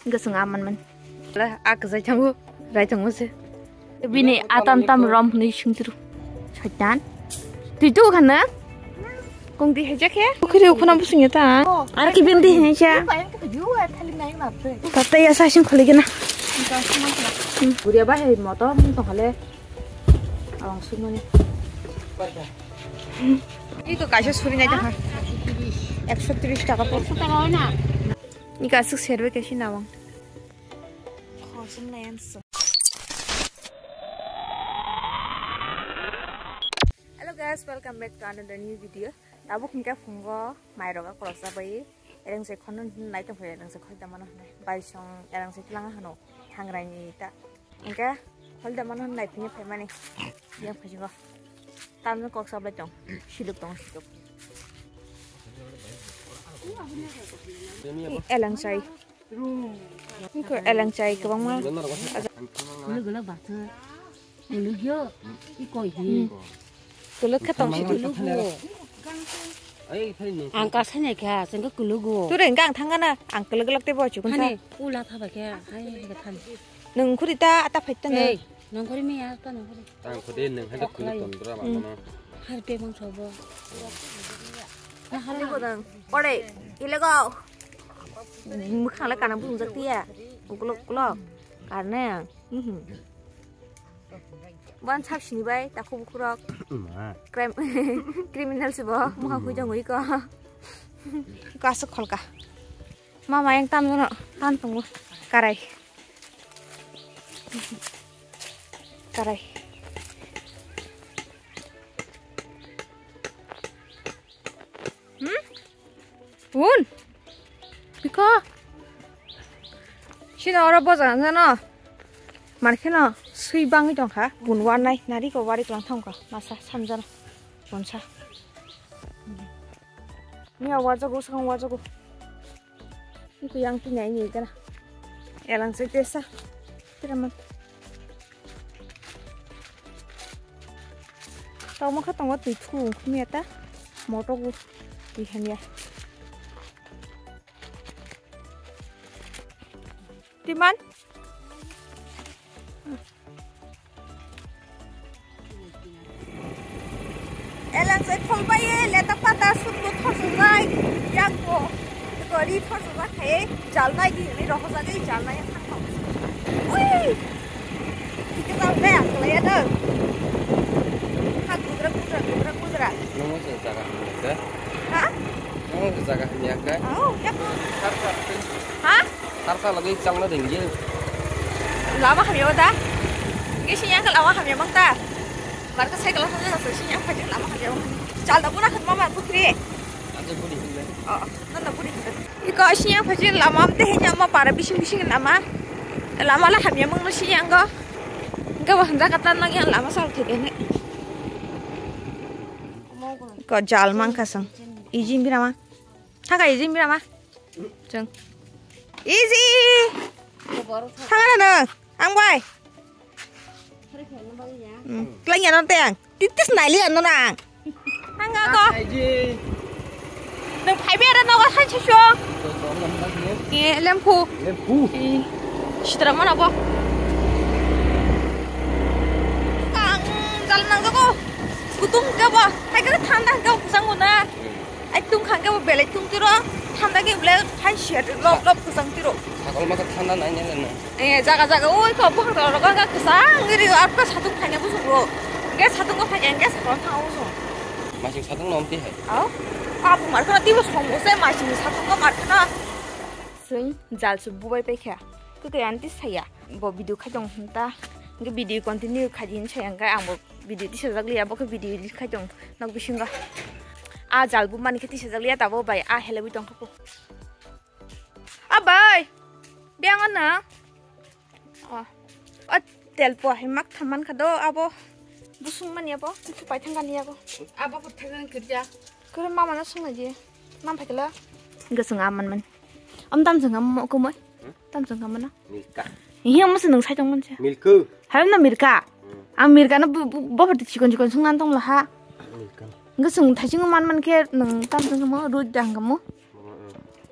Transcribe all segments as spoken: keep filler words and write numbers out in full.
Gosong aman man. Le, a kwchai thango, rai thango se. Bini atam tam rom hwnwi sungtru. Soitan. Twi tu khana? Kong di heja khe? Khiri ukhuna busung ya ta. Ar ki bindi heja. Tatai ya sa sing kholi gena. Guria ba he moto tong khale. Awang sumani. Iko kaisa suri nai ta ha. Ekso tris taka po. Iko asuk serve kaisa nawang. Khosum nai anso. Hello guys, welcome back to another new video. Tabuk hingke phungo mairok akorok chabai. Ereng se khono nai tong phai, ereng se khoi da mano hwnwi. Bai song ereng se khwlanga hwno. Thangrai ni ta. Hingke khoi da mano hwnwi phini phai mani. Yang phai singo. Tamno kok sabai tong. Siluk tong siluk. Eleng sai. Hingke eleng sai kwbangma. Guluk guluk bathwk. Guluk yo. I koi hi. Guluk khe tong si guluk bo. Ang ka sanya kha, sengke guluk bo. Ture hingke ang thangana, ang guluk guluk tebo chukun sa. Hani, ula thaba khe, hai, hai, hai, thani. Nung khuri ta, ata phai ta nung. Ei, nung khuri mi ya, ta nung khuri. Tang khudi nung hai khudi tondra ba mano. Har pe mang sobo. Ore, ilego. Mukhang le kana bung jak tiya. Uklok uklok. Karne. Mhm. Bon sap sini bai, takhuk bukhurok. Ma. Crime, criminal se bo, moha hui jong ui ko. Ko asuk kholka. Mama yang tam jono, tan tongo. Karai. Karai. Hmm? Un. Biko. Sino oro boja jano. Markheno sui bangwi tongkha. Bun warnai, nari ko wari tlang thangkha. Masa samjana. Bonsa. Miya wajago, sakang wajago. Iku yang tinai ni gana. Elang se tesa. Tiraman. Tau mokha tongo twi thu khumya ta. Moto gu twi hamya. Timan. Elang se kholbai, leta pata sutbo thorjak nai, yang ko, ko ri thorjak khai, jalnai di, ri rohojak ei jalnai yang thang thang. Ui, kita tahu deh, aku lihat deh. Ha, gudra, gudra, gudra, gudra. Nunggu se jaga hamya khe? Ha? Nunggu se jaga hamya khe? Oh, ya ko. Sar sar. Ha? Sar sar lagi chang na dengge. Lama hamya da? Ge sinyang ke lama hamya mang ta? Marka cycle sa sa sinyang phaji lama hamya mang. Chal da pura khat mama pukri. Aje budi hile. Oh, nanda budi hile. Iko sinyang phaji lama am te henya ma para bising bising lama. Lama la hamya mang no sinyang go. Ge ba handa kata nang yang lama sal thede ne. Ko jal mang kasang. Ijin birama. Thaka ijin birama. Chwng. Easy. Thangana nang. Ang bai. Hmm. Tlang ya nang teng. Titis naili ano nang. Thanga ko. Nang phai bera nogo san sisyo. Eh, lempu. Lempu. Eh, sitra mana bo. Kang, jal nang jago. Kutung ke bo. Hai kere thanda ke bo kusang na. Ai tung khang ke bo belai tung tiro, thanda ke bole phai siya lop lop kusang tiro. Sakol ma thanda nai nai na. Eh, jaga jaga oi ko buhang ro ro ga kusang ri ar ka satung phai ne busuk ro. Ge satung ko phai ge sakol thang o so. Masing satung nom ti hai. Au. Ka bu mar ka ti bo song bo se masing satung ko mar ka. Sing jal su bubai pe kha. Ku ke anti saya. Bo video khai tong hwn ta. Ge video continue khai din saya ang bo video tisajak liya, bo khe video edit khai tong nok bisingo. A jal bu mani khe tisajak liya, tabo bai a helebwi tong kha po. A bai, biyang ano. O, o tel po hai mak tham man kha do abo. Busung mani abo, chu pai thang kani abo. Abo kut thang kani kirja. Kuru mama no sung aji. Nam phai kala. Gosong aman man. Am tam sung am mo kumoi. Hmm? Tam sung am na. Milka. Iya mo sung sai tong man cha. Milku. Haram na mirka. Hmm. Ang mirka no bo bo bo chikon chikon sung nan tong la ha. Milka. Gosong thai sung man man khe nang tam sung mo rut dang mo. Hmm,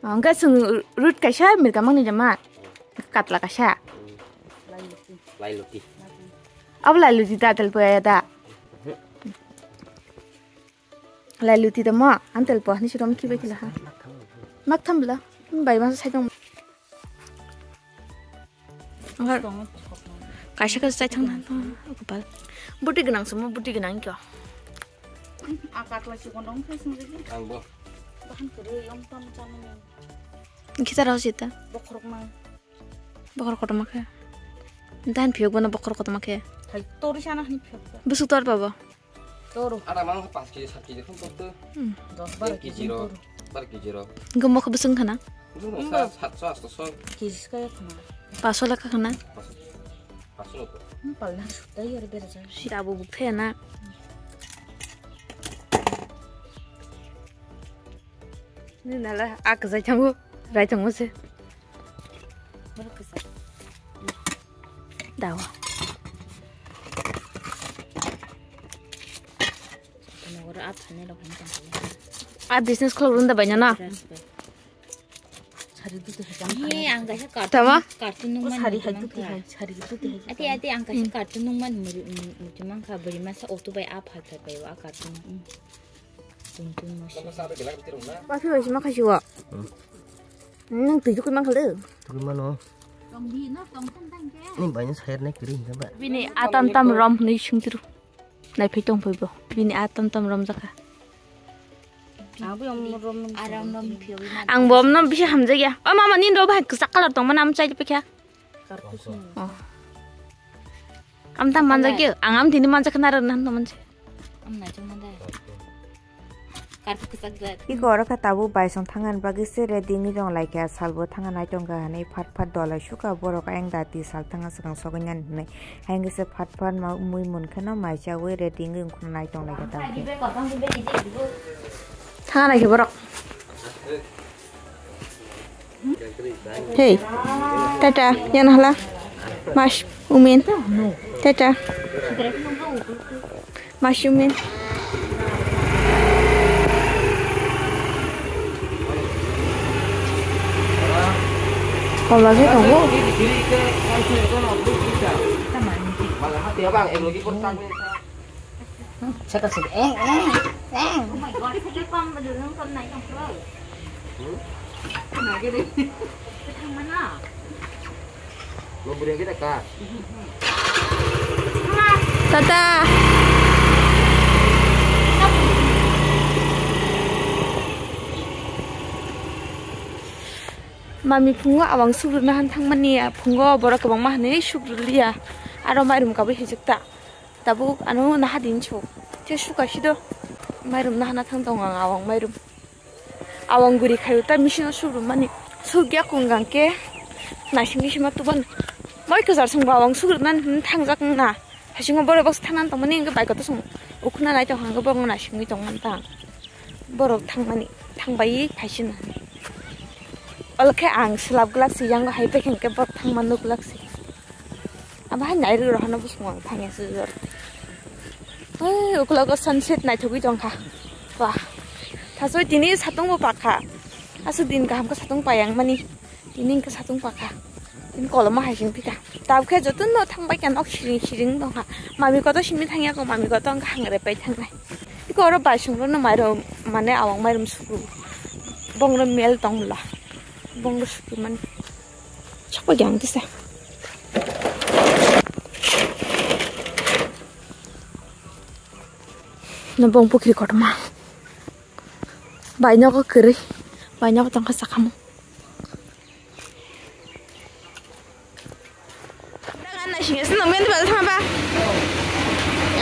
hmm. Ang gosong rut kaisa mirka mang ni jama. Katla kaisa. Lai luti. Lai luti. Abo lai luti da, tel poya da. Lai luti da mo, ang tel po, ni sirom ki bai kila ha. Mak tham bla, bai ma sai tong. Ang kaisa kaisa chai thang na, gopal. Buti gwnang se mo, buti gwnang kyo. Akar la si gondong khe sung jagi. Ang bo. Bahan kere yom tam chana ni. Kita rau sita. Bokhorok nang. Bokhor kotorma khe. Dan phiyok bono bokhor kotorma khe. Hai, tori sana hani phiyok. Busuk tor babo. Toro. Ada mang pas kilo, sat kilo pun tor tu. Hmm. Dos bar kilo, bar kilo ro. Gombo khe busuk khana. Gombo sa, sat so, asto so. Kilo kaya khana. Paso laka khana. Paso. Paso lo. Hmm, palna sutai yar bera jai. Sira bu buk thaya na. Ni nala ak jai thangu, rai thangu se. Dawa. A business khulok runda bai na. Sari dutu hai. He, ang kaisa cartoon, tama? Cartoon nung man sari hai dutu hai, sari dutu hai. Ati, ati, ang kaisa cartoon nung man muri, muri mangkha buri masa auto bai a phai phai bai wa cartoon. Tung tung masa. Wafi bai sima khasi wa. Nang tuju kui mangkha le. Tugui mano. Ni bai ni sayar nai kiri hingka ba. Bini atam tam rom ni singtiru. Naiphai tongphai bo. Bini a tam tam romjakha. Ang bo omno bisi hamjakya. O mama, nini rok bahai kwchak colour tongmani, amo chai paikha. Oh. Am tam manjakya. Ang am tini manjakha naro nan tongmani. Iko oro khe tabuk baisong thangna bagwi se ready wngwi tong laikha, salbo thangna nai tongkha hwnwi phat phat dolai sukha borok ayang dati sal thangna swkang sogwi nani hwnwi. Ayang se phat phat ma mui mun kheno mai chawi ready wngwi wngkhorna nai tong laikha tabuk. Thangna nai khe borok. Hey, tata, yan hala. Mas umin. Tata. Mas umin. Kola khe tongo. Saka saka. Eh, eh, eh. Oh my God, saka pam ba dulu nang kam nai kam pro. Hmm? Kena gini. Ketang mana? Lo beri kita ka. Tata. Mami phungo awang sugruna han thangmani, phungo borok kwbangma hanwi sugriliya. Aro mairum kabui hijikta. Tabuk ano naha din chuk. Te suka sido. Mairum naha na thang tong ang awang mairum. Awang guri khayu ta machine o sugrum mani. Sugya kung gang ke. Naising ni sima tuban. Moi kazar sung ba awang sugrum nan thangjak na. Hasingo bore box thanan tong mani engke bai koto sung. Ukhuna nai tong hang borok naising ni tong man tang. Borok thangmani, thangbai phaisin. Olkhe ang selap glak si, yang hai bekheng ke borok thangma nuk glak si. Abo hai nai rw rohano bosong ang thangya se jor. Hei, uklogo sunset naithogwi tongkha. Wah. Thasoi tini satung bo pakha. Aswk din kaham khe satung payang mani. Tini hwnkhe satung pakha. Tini koloma hai sing phika. Tabukhe jotono thangbai kha nok siring siring tongkha. Mami kotor simi thangya kho, mami kotor wngkha hangre pai thangnai. Iko oro bai sung rono mairum mane awang mairum suku. Bongro mel tong mla. Bongro suku mani. Chakpa gyang kisa. Na bong pukri kotorma. Bai nogo kwrwi. Bai nogo tongkha sakamo. Bagan naising ese nang menti bal thang ba.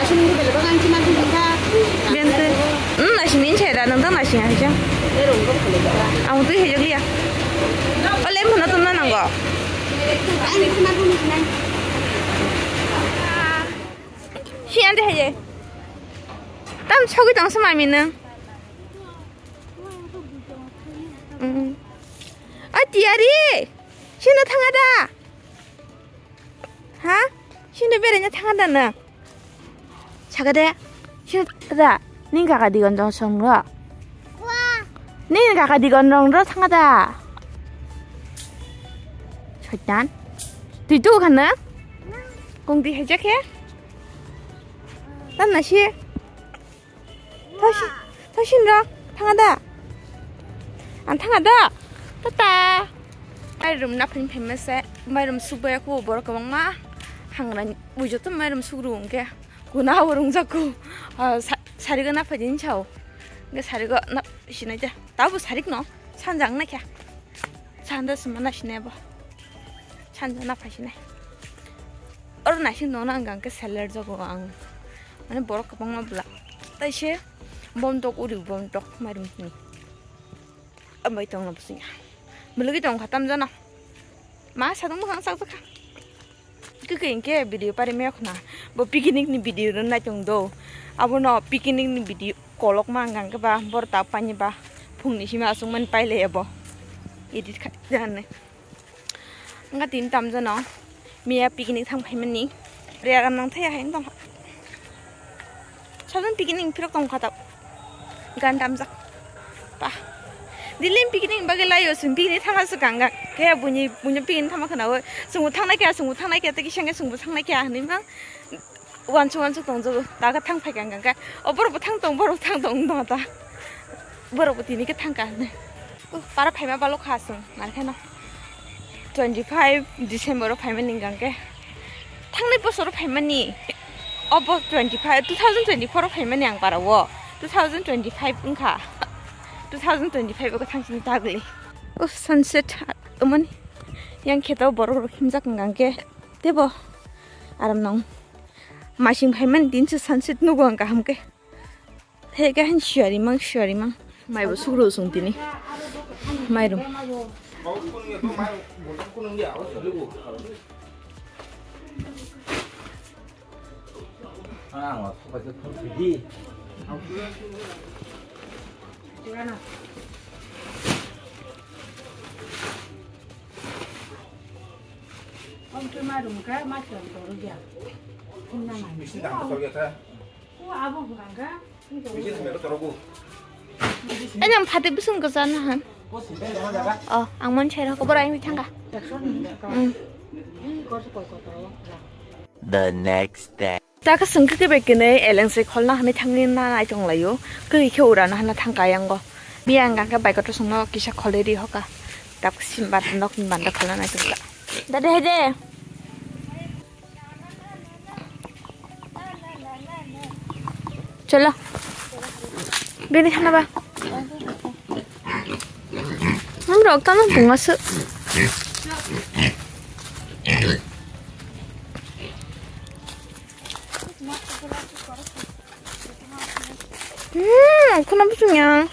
Asini bal bagan chima thang ba. Gente. Hmm, naising ni chai da nang tang naising aja. Ang tu hejak liya. Olem mana tu na nanggo. Ang ni chima thang ni chima. Si ante heje. Tam chogi tang sama mini. Hmm. Oi, tiyari. Sino thanga da. Ha? Sino beraina thanga da na? Saka de. Sino thanga da. Ning kaka digon dong song ro. Ning kaka digon dong ro thanga da. Khaitan. Twi tu khana? Kong twi haijak he? Tam na si? Thosi, thosin rok, thanga da? Ang thanga da? Tata. Mairum na phain phaima se, mairum sukbai aku borok kwbangma. Hangrani bujo to mairum sukru hwnkhe. Kuna abo rungjaku. Ah, sa-, sarigo na phaidi hinwi sao. Hwnkhe sarigo na sinai de. Tabo sarik no. Sanja wng naikha. Sanda sima na sinai bo. Sanja na phai sinai. Oro naising tongna ang hwnkhe seller jago ang. Mane borok kwbangma bwla. Tai se bom tok uri bom tok mairum hini. Ambai tongna businya. Mulugwi tongkha tamjana. Ma sadung bwkhang sakjakha. Keke hingke video pari maya khuna. Bo picnic ni video rw nai tong do. Abono picnic ni video kolok ma hwnkha hwnkhe ba bor ta pani ba phungni simi aswk mani pailai abo. Edit khai jani. Wngkha tini tamjano miya picnic thang phaimani. Reagan nang thaya hai wng tongkha. Sajani picnic phirok tongkha ta. Gan damjak. Pa. Dili picnic bagwi laio, chwng picnic thangna swkang ga. Khe buini, buini picnic thangma khwnaui. Chwngbo thangnai kha, chwngbo thangnai kha, tei kisa hwnkhe chwngbo thangnai kha hinui ma. Uansuk uansuk tongjago. Daga thang phaikha hwnkha khe. O borokbo thang tong, borokbo thang tong wng tongkha ta. Borokbo tini khe thangkha hinui. Uh, para phaima balo kha chwng, nangkheno. Twenty five December o phaimani hwnkha khe. Thangnai bosoro phaimani. Obo twenty five, two thousand twenty four o phaimani ang para o. Two thousand twenty five wngkha. Two thousand twenty five o thangchini tagli. O sunset, omani. Yang kheto borok rok himjak hwnkha khe. Tebo. Aram nang. Masing phaimani din se sunset nugo ang kaham khe. He kahin siyari mang, siyari mang. Mai bo sugro sung tini. Mairum. Ani ang phatik bising kwchar na han. Oh, ang man chai rok bora ang thangka. Hmm. The next day. Ta ka sengke ke bekene eleng se kholna hani thangni na nai tong layo. Ke ke ura na hana thangka yang go. Bi ang ka bai ko to sungno kisa khole ri hoka. Tap simbar nok ni banda kholna nai tong ka. Dade hede. Chalo. Bini khana ba. Nang rok tamo bunga se. Hmm, khuna busung ya.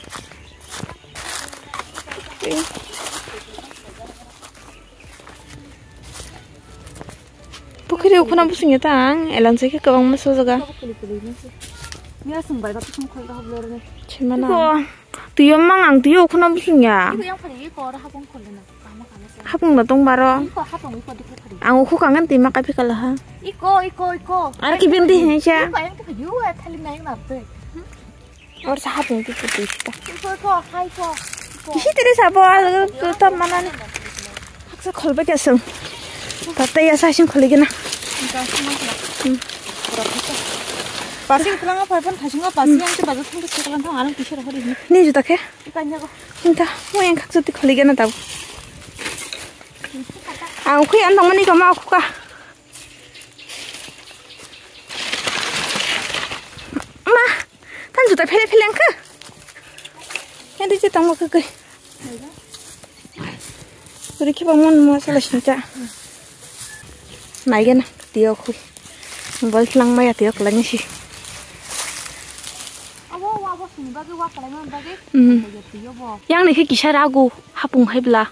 Pukhiri ukhuna busung ya tang, elang se ke kwbang masa jaga. Miya sung bai ba kusung khol ka hoblo re. Chimana. Iko. Tuyo mang ang tuyo ukhuna busung ya. Iko yang phari iko ora hapung khol na. Kama kama se. Hapung na tong baro. Iko hapung iko dikhe phari. Ang ukhu kangen tima kapi kala ha. Iko, iko, iko. Ar ki bindi he cha. Iko yang tuh yuwa thali main mabde. Or sa hapung tu tu tu ta. Iko, iko, hai iko. Iko. Kisi tiri sabo al tu ta mana ni. Haksa kholba kya sung. Tata ya sa sing kholi gena. Hmm. Pasing pulang apa pun kasing apa sih yang coba tuh tuh sekolah tuh alam kisah apa ini. Ni juta ke? Ikan jago. Hinta, mo yang khaksa ti kholi gena tau. Ang ukhui an tongmani kama ukhuka. Ma, tan juta phele phele angkha. Yang di cetang mo kekei. Uri kiba mon mo salah sinta. Naigena tiyo khui. Bol tlang maya tiyo kelanya si. Abo wa bo sini bagi wa kelanya bagi. Hmm. Yang ni khe kisa ragu hapung hai bla.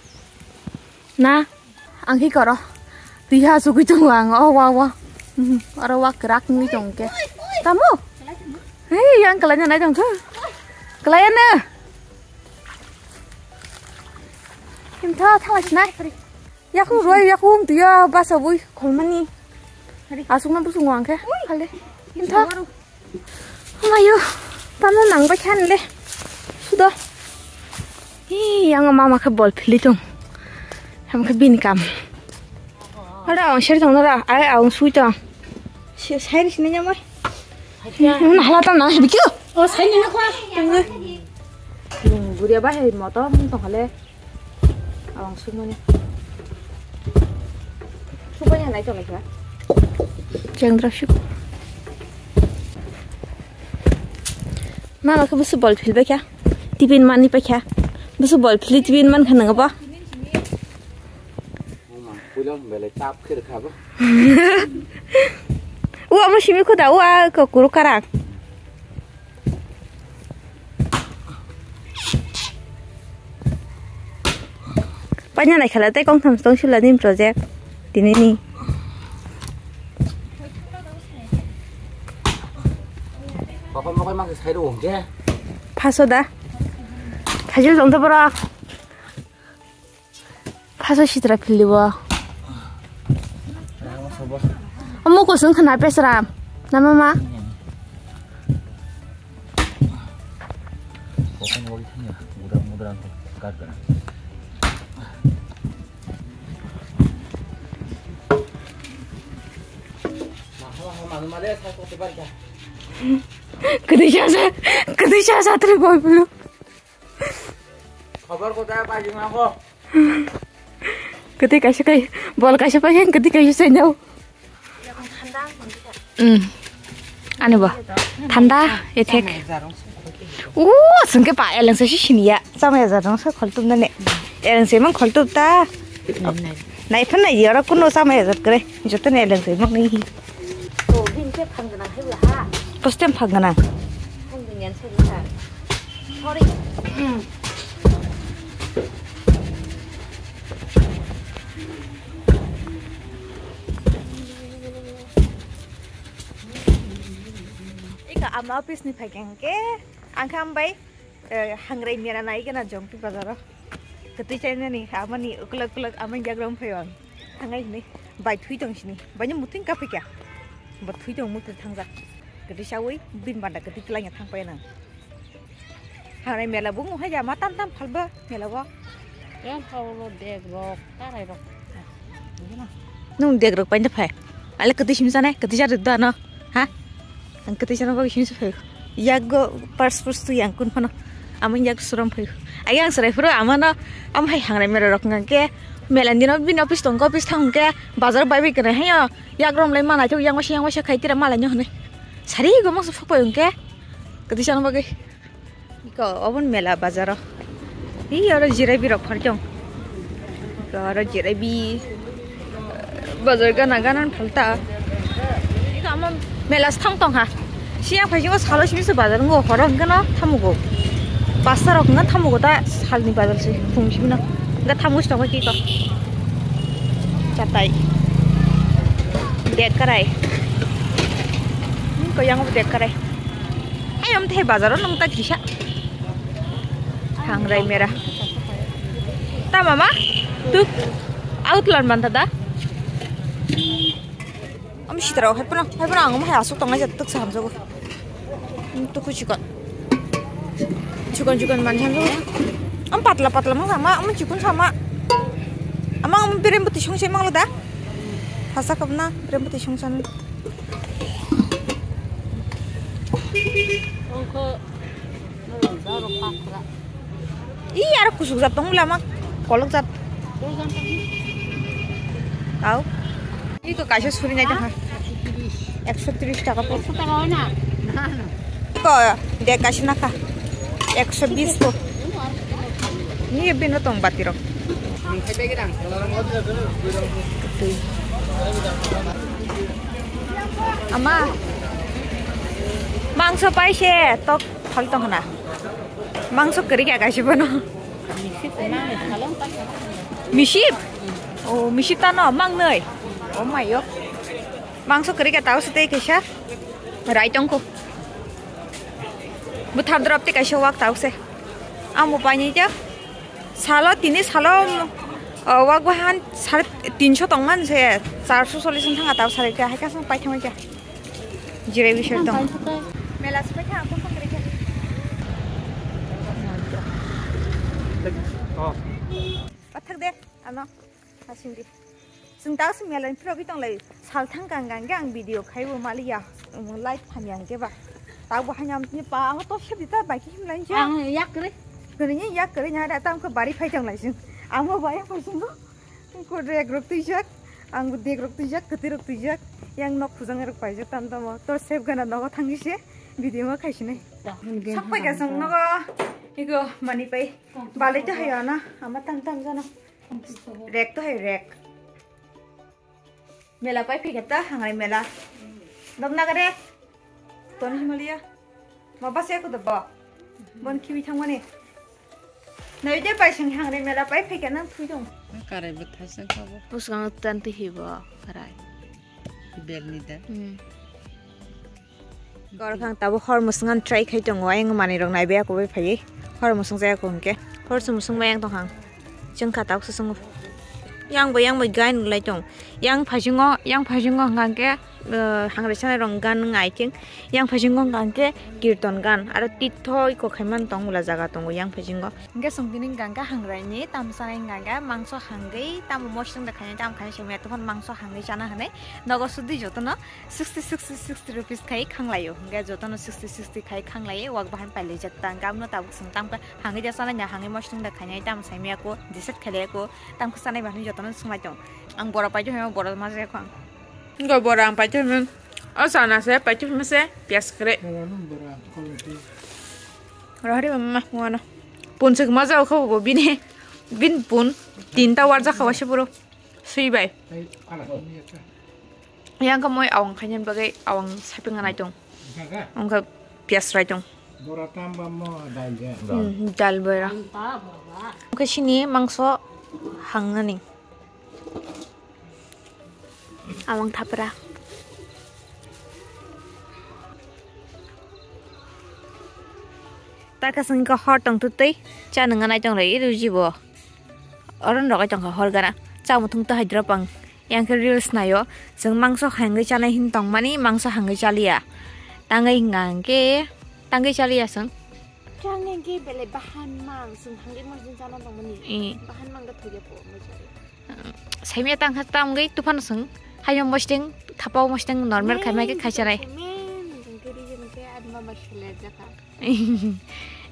Na. Ang khe koro. Twi ha sugui tongo ang. Oh, wa, wa. Hmm, oro wa kwrak wngwi tong khe. Tamo? Hei, yang kwlai nai tong khe. Kwlai ano. Himtha thala sinai. Yakung roi, yakung twi ya basa bui kholmani. Asukno busung ang khe. Khale. Himtha. Mayo, tamo nang bai khan le. Sudo. Hi, yang mama khe bol phili tong. Ham khe bin kam. Ada ang seri tong nara, ai ang sui tong. Seri sini nyamai. Mana hala tong na bikyo. Oh, sini na kwa. Buria bahai moto mung tong hale. Awang sumani. Supaya nai tong kha. Chengra suk. Mama khe busu bol phil bai kha. Tipin mani pai kha. Busu bol phili tipin man kha nang ba. Mama, puila bele tap khir kha ba. Wa mo simi khuda wa ko kuru karang. Paina naikhala tei kongtham tong sula ni project tini ni. Kokol mokol mangsa sai rw hwnkhe. Phaso da. Thajil tong to borok. Phaso sitra phildi bo. Omo kusung khna pesram. Na mama? Kwtwi sasa, kwtwi sasa tri boy bulu. Khobor kota pai jingna ko. Kwtwi kaisa kai, bol kaisa pai, kwtwi kaisa sai nao. Hmm. Ani bo. Thanda, ethek. O, sungke pa eleng sai siniya. Sama ya jarang sa khol tum nane. Eleng sai mang khol tum ta. Nai phan nai yara kuno sama ya jat kre. Joto ne eleng sai mang ni. Postem phang gana. Ika ama office ni phaikha hwnkhe, ang kha ambai, eh, hangrai mera nai gana Jongpi bazaro. Kwtwi chainani, amani ukulok ukulok, amani yagra wng phaio ang. Thangai hwnwi, bai thui tong sini, baini muthung kaphikha. Bo thui tong muthung thangjak. Kwtwi chaui, bini banda kwtwi twlangya thangpai nang. Hanai mela bo wng hai ya, ma tam tam phalba mela bo. Yang paulo dek rok, tarai rok. Nung dek rok painte phai. Ale kwtwi simi sanai, kwtwi sa rwk da no. Ha? Ang kwtwi sana bagwi simi phai. Yago pars purs tu yang kun phano. Amang yag suram phai. Ai ang serai phuru amano, am hai hangrai mera rok ngang ke. Mela ni no bini office tong, office thang ke. Bazar bai bai kene hai yo. Yak rom lai manai tu yang wasa, yang wasa khai tira malai nyo hne. Sari go mangsa phok pai ung ke. Kwtwi sana bagwi. Iko, obon mela bazaro. Hi, oro jirai bi rok phar jong. Iko, oro jirai bi, bazar gana gana phalta. Iko, amo mela sthang tong ha. Siya phai jong salo simi se bazar ngo, horo gana thamugo. Pasta rok gana thamugo ta salni bazar se, phung simi no. Ga thamus tong ki ko. Chatai. Dek karai. Ko yang dek karai. Hai, om the bazaro nung ta kisa. Hangrai mera. Ta mama? Tu outland man ta da? Om sitra hai puna, hai puna ang om hai asuk tong ai jat tuk sa hamjago. Tu ku chikon. Chikon chikon man hamjago. Om patla patla mang sama, om chikon sama. Ama om berem buti sung se mang lo da? Hasa kap na, berem buti sung san. Ih, aro kusuk jat tong lama, kolok jat. Au. Iko kaisa suri nai ta ha. Ekso tris taka po. Ko de kaisa na kha. Ekso bis po. Ni bino tong bati rok. Ama. Mangso paise tok phal tong na. Mangso kwrwi kha kaisa bono. Misip? Oh, misip tano mangnoi. Oh my god. Mangso kwrwi kha tau se tei kaisa. Rai tongkho. Bwthar drop tei kaisa wak tau se. Amo painai ja. Salo tini salo, oh, wak bahan sare tinso tongman se. Charso chollish wng thanga tau sare kha hai kasang paithangoi kha. Jirai bisor tong. Mela se paithang tong tong kha. Pathak de, ano, asing di. Chwng tak se mela ni phirogwi tonglai, sal thang kang kang khe ang video khaibo maliya, um, light phan yang khe ba. Tak bo haino amtini pa ang to se dita bai khe himlai ja. Ang yak kre. Kre ni yak kre nya da tam khe bari phai tonglai chwng. Ang bo bai phai chwng. Ko rek rok twijak, ang bo dek rok twijak, kwtwi rok twijak. Yang nok khujang rok paijak tam tamo. To sep gana nogo thangwi se video ma khaisinai. Sak pai ka chwng nogo. Iko mani pai. Balai to hayo na. Ama tam tam jana. Rek to hai rek. Mela pai phikha ta hangrai mela. Dok nagare. Ton himaliya. Ma bas ya ko da ba. Bon khibi thangmani. Nai de pai sing hangrai mela pai phikha nang thui dong. Karai bwthai sing khabo. Pusgang tan twi hibo karai. Belni da. Hmm. Kor phang tabuk hor mwswng try khai tongo, ayang manwi rok naibe ako bai phaiwi hor mwswng jaya ko hwnkhe hor se mwswng bai yang tongkha ang. Chwng kha tabuk se chwngo. Yang bai yang bai gan wng lai tong. Yang phasingo, yang phasingo hwnkha hwnkhe, uh, hangre sanai rok gan wng ai thing. Yang phasingo hwnkha hwnkhe kirton gan aro tithoi ko khai man tong bwla jaga tongo yang phasingo. Hwnkhe chwng tini hwnkha hwnkhe hangrai ni tam sanai hwnkha hwnkhe mangso hangwi tamo mosong da khainai tamo khainai se mia tongphano mangso hangwi chana hwnwi nogo sudi jotono. Sixty, sixty, sixty rupees khai khanglaio. Hingke jotono sixty, sixty khai khanglaio. Wak bahan pailaijak ta. Hingke abono tabuk chwng tamkhe hangwi da chanai na hangwi mosong da khainai tamo saimaya ko, decide khailaya ko, tamkhe chanai ba hinwi jotono swngmai tong. Ang bora paito hwnwi bora ma jaya khong. Hingke bora ang paito hwnwi. O chana se paito hwnwi se piyas kre. Rohori mama wano. Pun se ma jao kho bo bini. Bin pun. Tinta warjak kha wase boro. Sui bai. Yang ka moi awang khainani bagwi awang saping anai tong. Wngkha piyas rai tong. Bora tam ba mo dal de. Hmm, dal bora. Wngkha sini mangso hangnani. Awang thapra. Taka sengko hor tong tutui cha nwnga nai tong lai ruji bo. Oron rogai tongkha hor gana. Cha muthung ta hai drop ang. Yang khe reels naio. Chwng mangso hangwi chanai hin tongmani mangso hangwi chaliya. Tangwi hwnka hwnkhe tangwi chaliya chwng. Chang hwnkhe belai bahan mang chwng hangwi mosdin chana tongmani. Eh. Bahan mang da thoya po mo chali. Saimya tangkha tamgwi tuphano chwng. Haino mosding thapao mosding normal khaima khe khaicha nai.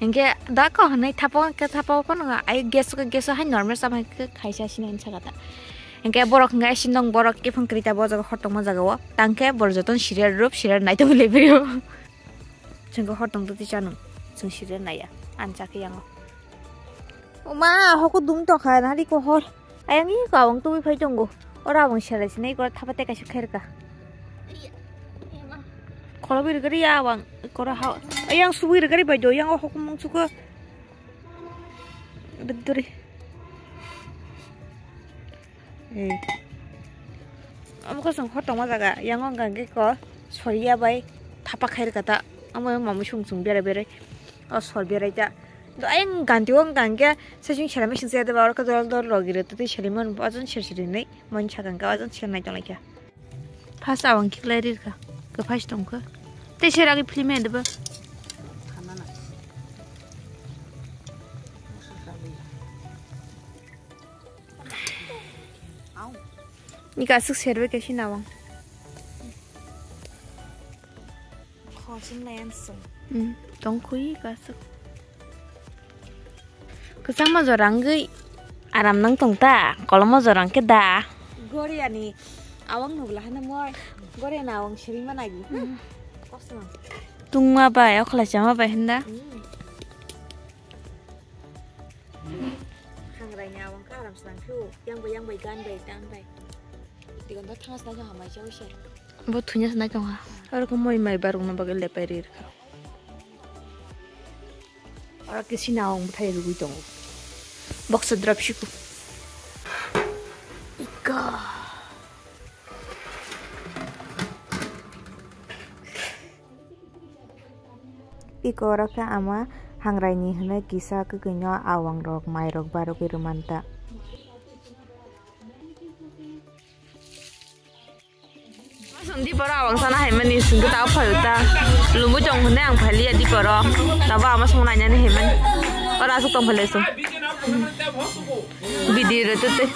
Hwnkhe da ko hwnwi thapao khe thapao phano ai gas khe gas hai normal chama khe khaisa sini hinwi sakha ta. Hwnkhe borok hwnkhe aisi nong borok kiphang kwrwi ta bo jaga hor tongma jaga o. Tangkhe borok jotono serial rup serial naitugwi laiphio. Chwngkhe hor tongtwtwi chano. Chwng serial naiya. Ani chakhe yango. Oma hoko dum tongkha nari ko hor. Ayang i kawang tubui phai tongo. Ora abang serai sinai kora thapa tei kaisa khairka. Kholo biri gari ya abang kora ha. Ayang subui gari bai do yang o hukum mung suko. Beduri. Eh. Amo kosong hor tongma jaga yang o gangge ko soria bai thapa khairka ta. Amo mamu sung sung bere bere. O sor bere ta. Do ayang ganti o gangge. Session sera machine se de ba orka dol dol rogi re tei seliman bajon ser seri nei mon sakang ka bajon ser nai tong laikha. First awang kiklai rir ka. Ka first tong ka. Tei sera gi film e de ba. Ni ka suk ser be ke sinawang. Khosum nai ansung. Hmm, tong khui ka suk. Kwchangma jora wngwi aram nang tong ta, kolomma jora wngkhe da. Goriani awang nubla hana moi. Goriani awang siri ma nai. Hmm. Kosto nang. Tungma bai, okhlai chama bai hinda. Hmm. Hangrai ni awang ka aram snang thu. Yang bai, yang bai, gan bai, dan bai. Tigon da thangas na hamai chau se. Bo thunya se nai tong ha. Aro ko moi mai barung na bagwi lepai rir kha. Aro ke sina ong bthai rugui tongo. Boksa drop siku. Ika. Iko oro khe ama hangrai ni hwnwi kisa kwkwi no awang rok mai rok barogwi rwmanta. Diporo awang sana hai mani singke tao phaio ta. Lumbu chong hwnwi ang phailiya diporo. Tabo ama song nainani hai mani. Ora asuk tong phailai song. Bidi re tete.